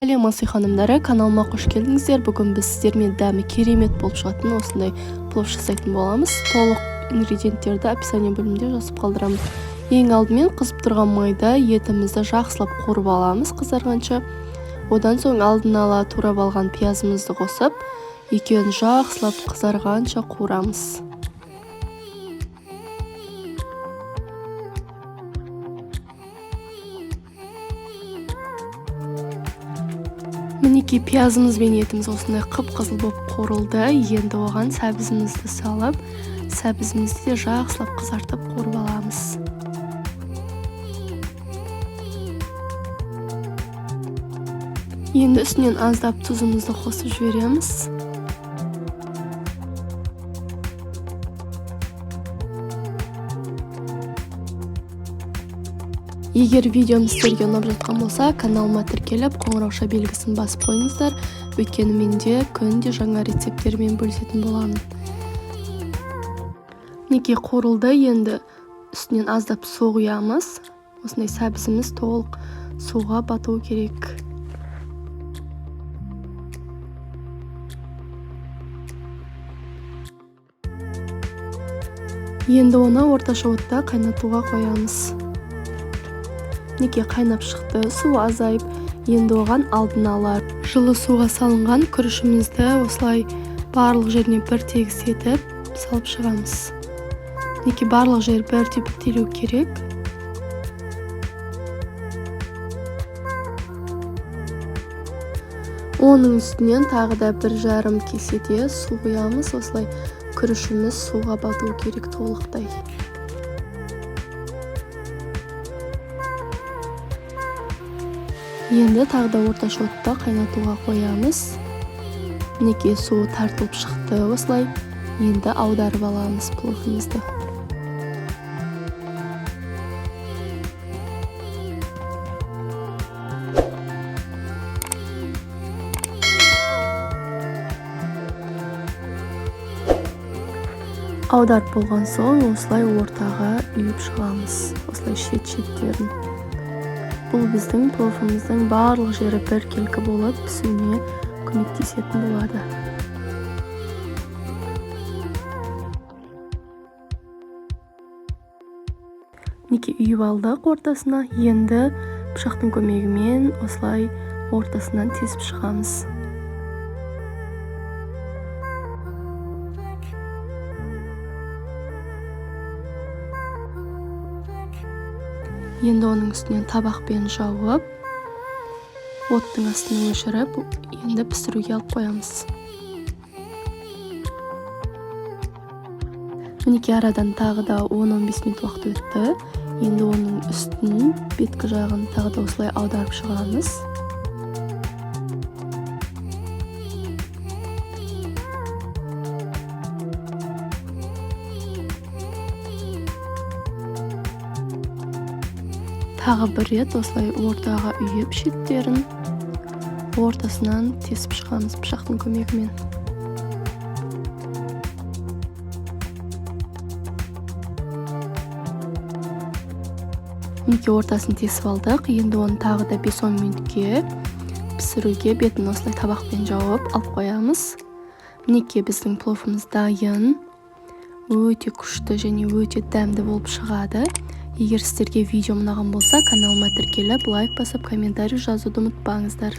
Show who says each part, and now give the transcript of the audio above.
Speaker 1: Сәлем, асый ханымдары, каналыма қош келдіңіздер. Бүгін біз сіздермен дәмі керемет болып шығатын осындай плов жасайтын боламыз. Толық ингредиенттерді описание бөлімінде жазып қалдырамын. Ең алдымен қызып тұрған майда етімізді жақсылап қуырып аламыз қызарғанша. Одан соң алдын ала турап алған пиязымызды қосып, екеуін жақсылап қызарғанша қуырамыз. Мінекей, пиязымыз бен етіміз осындай қып-қызыл болып қуырылды. Енді оған сәбізімізді салып, сәбізімізді де жақсылап қызартып қуырып аламыз. Енді үстінен аздап тұзымызды қосып жібереміз. Егер видеом сіздерге ұнап жатқан болса, каналыма тіркеліп, қоңырауша белгісін басып қойыңыздар, өйткені менде күнде жаңа рецепттермен бөлісетін боламын. Мінекей, қуырылды. Енді үстінен аздап су құямыз. Осындай сәбізіміз толық суға бату керек. Енді оны орташа отта қайнатуға қоямыз. Мінекей, қайнап шықты, су азайып. Енді оған алдын ала жылы суға салынған күрішімізді осылай барлық жеріне бір тегіс етіп салып шығамыз. Мінекей, барлық жер бірдей бітелу керек. Оның үстінен тағы да 1,5 кеседе су құямыз. Осылай күрішіміз суға бату керек толықтай. Енді тағы да орташа отта қайнатуға қоямыз. Мінекей, суы тартылып шықты осылай. Енді аударып аламыз пловымызды. Аударып болған соң осылай ортаға үйіп шығамыз, осылай шет-шеттерін. Бұл біздің пловымыздың барлық жері біркелкі болып пісуіне көмектесетін болады. Мінекей, үйіп алдық ортасына. Енді пышақтың көмегімен осылай ортасынан тесіп шығамыз. Енді оның үстінен табақпен жауып, оттың астын өшіріп, енді пісіруге алып қоямыз. Мінекей, арадан тағы да 10-15 минут уақыт өтті. Енді оның үстін, беткі жағын тағы да осылай аударып шығамыз. Тағы бір рет осылай ортаға үйіп, шеттерін ортасынан тесіп шығамыз пышақтың көмегімен. Мінекей, ортасын тесіп алдық. Енді оны тағы да 5-10 минутке пісіруге бетін осылай табақпен жауып алып қоямыз. Мінекей, біздің пловымыз дайын. Өте күшті және өте дәмді болып шығады. Егер сіздерге видео ұнаған болса, каналыма тіркеліп, лайк басып, комментарий жазуды ұмытпаңыздар.